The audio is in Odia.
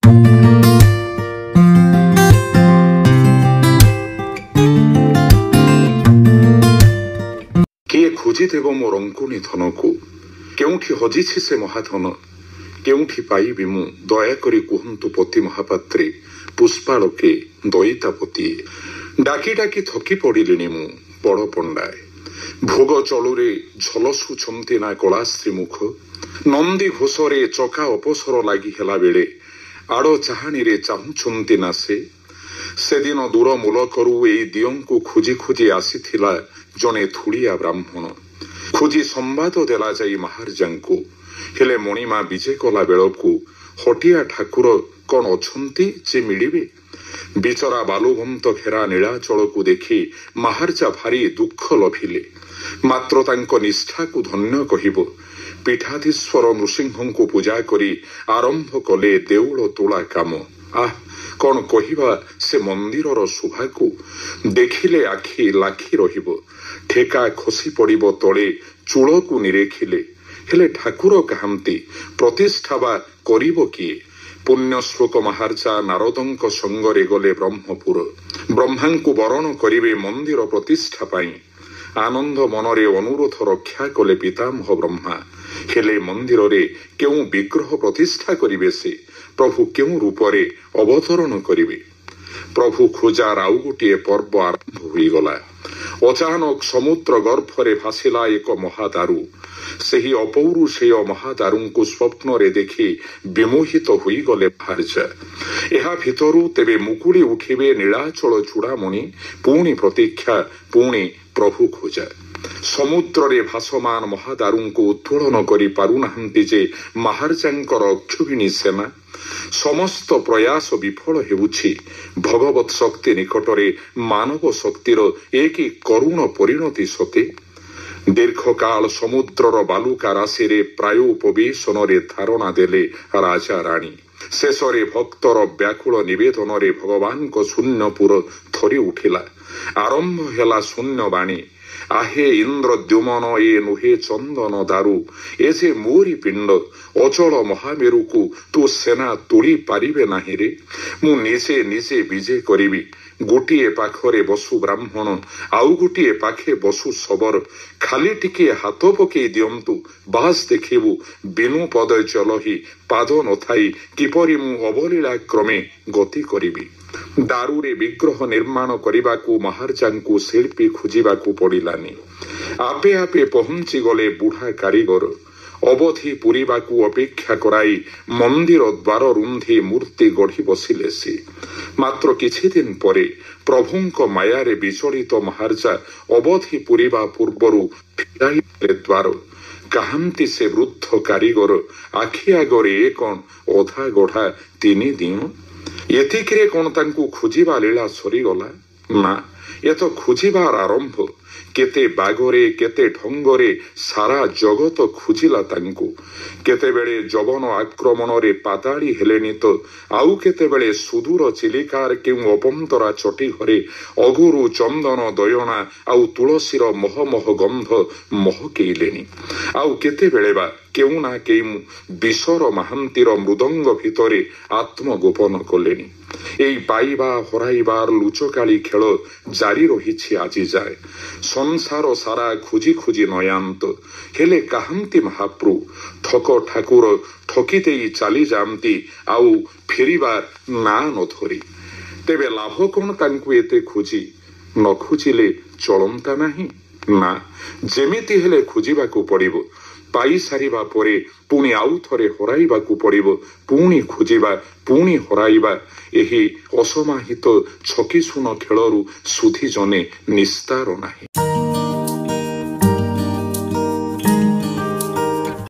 କିଏ ଖୋଜିଦେବ ମୋ ରଙ୍କୁଣୀ ଧନକୁ? କେଉଁଠି ହଜିଛି ସେ ମହାଧନ? କେଉଁଠି ପାଇବି ମୁଁ? ଦୟାକରି କୁହନ୍ତୁ ପତି ମହାପାତ୍ରେ, ପୁଷ୍ପାଳକେ, ଦଇତାପତି। ଡାକି ଡାକି ଥକି ପଡ଼ିଲିଣି ମୁଁ ବଡ଼ ପଣ୍ଡାଏ। ଭୋଗ ଚଳୁରେ ଝଲସୁଛନ୍ତି ନା କଳା ଶ୍ରୀମୁଖ? ନନ୍ଦୀ ଘୋଷରେ ଚକା ଅପସର ଲାଗି ହେଲା ବେଳେ ଆଡ଼ ଚାହାଣୀରେ ଚାହୁଁଛନ୍ତି ନା ସେ? ସେଦିନ ଦୂର ମୂଲକରୁ ଏଇ ଦିଅଙ୍କୁ ଖୋଜି ଖୋଜି ଆସିଥିଲା ଜଣେ ଧୂଳିଆ ବ୍ରାହ୍ମଣ। ଖୋଜି ସମ୍ବାଦ ଦେଲା ଯାଇ ମହାରାଜାଙ୍କୁ। ହେଲେ ମଣିମା ବିଜେ କଲା ବେଳକୁ ହଟିଆ ଠାକୁର କଣ ଅଛନ୍ତି ଯେ ମିଳିବେ? ବିଚରା ବାଲୁବନ୍ତ ଘେରା ନୀଳାଚଳକୁ ଦେଖି ମହାରାଜା ଭାରି ଦୁଃଖ ଲଭିଲେ। ମାତ୍ର ତାଙ୍କ ନିଷ୍ଠାକୁ ଧନ୍ୟ କହିବ। ପୀଠାଧୀଶ୍ୱର ନୃସିଂହଙ୍କୁ ପୂଜା କରି ଆରମ୍ଭ କଲେ ଦେଉଳ ତୋଳା କାମ। ଆଃ, କଣ କହିବା ସେ ମନ୍ଦିରର ଶୋଭାକୁ! ଦେଖିଲେ ଆଖି ଲାଖି ରହିବ, ଠେକା ଖସି ପଡ଼ିବ ତଳେ ଚୂଳକୁ ନିରେଖିଲେ। ହେଲେ ଠାକୁର କାହାନ୍ତି? ପ୍ରତିଷ୍ଠା ବା କରିବ କିଏ? ପୁଣ୍ୟଶ୍ଲୋକ ମହାରାଜା ନାରଦଙ୍କ ସଙ୍ଗରେ ଗଲେ ବ୍ରହ୍ମପୁର। ବ୍ରହ୍ମାଙ୍କୁ ବରଣ କରିବେ ମନ୍ଦିର ପ୍ରତିଷ୍ଠା ପାଇଁ। ଆନନ୍ଦ ମନରେ ଅନୁରୋଧ ରକ୍ଷା କଲେ ପିତାମହ ବ୍ରହ୍ମା। ହେଲେ ମନ୍ଦିରରେ କେଉଁ ବିଗ୍ରହ ପ୍ରତିଷ୍ଠା କରିବେ ସେ? ପ୍ରଭୁ କେଉଁ ରୂପରେ ଅବତରଣ କରିବେ? ପ୍ରଭୁ ଖୋଜାର ଆଉ ଗୋଟିଏ ପର୍ବ ଆରମ୍ଭ ହୋଇଗଲା। ଅଚାନକ ସମୁଦ୍ର ଗର୍ଭରେ ଭାସିଲା ଏକ ମହାଦାରୁ। ସେହି ଅପୌରୁଷେୟ ମହାଦାରୁଙ୍କୁ ସ୍ୱପ୍ନରେ ଦେଖି ବିମୋହିତ ହୋଇଗଲେ ମହାରାଜା। ଏହା ଭିତରୁ ତେବେ ମୁକୁଳି ଉଠିବେ ନୀଳାଚଳ ଚୂଡ଼ାମଣି। ପୁଣି ପ୍ରତୀକ୍ଷା, ପୁଣି ପ୍ରଭୁ ଖୋଜା। ସମୁଦ୍ରରେ ଭାସମାନ ମହାଦାରୁଙ୍କୁ ଉତ୍ତୋଳନ କରି ପାରୁନାହାନ୍ତି ଯେ ମହାରାଜାଙ୍କର ଅକ୍ଷୋହିଣୀ ସେନା। ସମସ୍ତ ପ୍ରୟାସ ବିଫଳ ହେଉଛି। ଭଗବତ ଶକ୍ତି ନିକଟରେ ମାନବ ଶକ୍ତିର ଏ କି କରୁଣ ପରିଣତି ସତେ! ଦୀର୍ଘକାଳ ସମୁଦ୍ରର ବାଲୁକା ରାଶିରେ ପ୍ରାୟୋପବେଶନରେ ଧାରଣା ଦେଲେ ରାଜା ରାଣୀ। ଶେଷରେ ଭକ୍ତର ବ୍ୟାକୁଳ ନିବେଦନରେ ଭଗବାନଙ୍କ ଶୂନ୍ୟପୁର ଥରି ଉଠିଲା। ଆରମ୍ଭ ହେଲା ଶୂନ୍ୟ ବାଣୀ। ଆହେ ଇନ୍ଦ୍ରଦ୍ୟୁମନ, ଏ ନୁହେଁ ଚନ୍ଦନ ଦାରୁ, ଏ ଯେ ମୋରି ପିଣ୍ଡ। ଅଚଳ ମହାମେରୁକୁ ତୁ ସେନା ତୋଳି ପାରିବେ ନାହିଁ ରେ। ମୁଁ ନିଜେ ନିଜେ ବିଜେ କରିବି। ଗୋଟିଏ ପାଖରେ ବସୁ ବ୍ରାହ୍ମଣ, ଆଉ ଗୋଟିଏ ପାଖେ ବସୁ ଶବର। ଖାଲି ଟିକିଏ ହାତ ପକେଇ ଦିଅନ୍ତୁ, ବାସ୍ ଦେଖିବୁ ବିନୁ ପଦ ଚଲହି, ପାଦ ନଥାଇ କିପରି ମୁଁ ଅବଲୀଳା କ୍ରମେ ଗତି କରିବି। ଦାରୁରେ ବିଗ୍ରହ ନିର୍ମାଣ କରିବାକୁ ମହାରାଜାଙ୍କୁ ଶିଳ୍ପୀ ଖୋଜିବାକୁ ପଡ଼ିଲାନି। ଆପେ ଆପେ ପହଞ୍ଚିଗଲେ ବୁଢ଼ା କାରିଗର। ଅବଧି ପୂରିବାକୁ ଅପେକ୍ଷା କରାଇ ମନ୍ଦିର ଦ୍ୱାର ରୁନ୍ଧି ମୂର୍ତ୍ତି ଗଢ଼ି ବସିଲେ ସେ। ମାତ୍ର କିଛି ଦିନ ପରେ ପ୍ରଭୁଙ୍କ ମାୟାରେ ବିଚଳିତ ମହାରାଜା ଅବଧି ପୂରିବା ପୂର୍ବରୁ ଫିଟାଇଲେ ଦ୍ୱାର। କାହାନ୍ତି ସେ ବୃଦ୍ଧ କାରିଗର? ଆଖି ଆଗରେ ଏ କଣ ଅଧା ଗଢ଼ା ତିନି ଦିଅଁ? ଏତିକିରେ କଣ ତାଙ୍କୁ ଖୋଜିବା ଲୀଳା ସରିଗଲା? ନା, ଏ ତ ଖୋଜିବାର ଆରମ୍ଭ। କେତେ ବାଗରେ, କେତେ ଢଙ୍ଗରେ ସାରା ଜଗତ ଖୋଜିଲା ତାଙ୍କୁ। କେତେବେଳେ ଯବନ ଆକ୍ରମଣରେ ପାତାଳି ହେଲେଣି ତ ଆଉ କେତେବେଳେ ସୁଦୂର ଚିଲିକାର କେଉଁ ଅପନ୍ତରା ଚଟି ଘରେ ଅଗୁରୁ, ଚନ୍ଦନ, ଦୟଣା ଆଉ ତୁଳସୀର ମହ ମହ ଗନ୍ଧ ମହକେଇଲେଣି। ଆଉ କେତେବେଳେ ବା କେଉଁ ନା କେଉଁ ବିଷର ମହାନ୍ତିର ମୃଦଙ୍ଗ ଭିତରେ ଆତ୍ମଗୋପନ କଲେଣି। ଏଇ ପାଇବା ହରାଇବାର ଲୁଚକାଳି ଖେଳ ଜାରି ରହିଛି ଆଜି ଯାଏ। ସଂସାର ସାରା ଖୋଜି ଖୋଜି ନୟାନ୍ତ। ହେଲେ କାହାନ୍ତି ମହାପ୍ରଭୁ? ଠକ ଠାକୁର ଠକି ଦେଇ ଚାଲି ଯାଆନ୍ତି ଆଉ ଫେରିବାର ନାଁ ନ ଧରି। ତେବେ ଲାଭ କଣ ତାଙ୍କୁ ଏତେ ଖୋଜି? ନ ଖୋଜିଲେ ଚଳନ୍ତା ନାହିଁ? ନା, ଯେମିତି ହେଲେ ଖୋଜିବାକୁ ପଡ଼ିବ। ପାଇସାରିବା ପରେ ପୁଣି ଆଉ ଥରେ ହରାଇବାକୁ ପଡ଼ିବ। ପୁଣି ଖୋଜିବା, ପୁଣି ହରାଇବା। ଏହି ଅସମାହିତ ଛକିଶୂନ ଖେଳରୁ ସୁଧି ଜନେ ନିସ୍ତାର ନାହିଁ।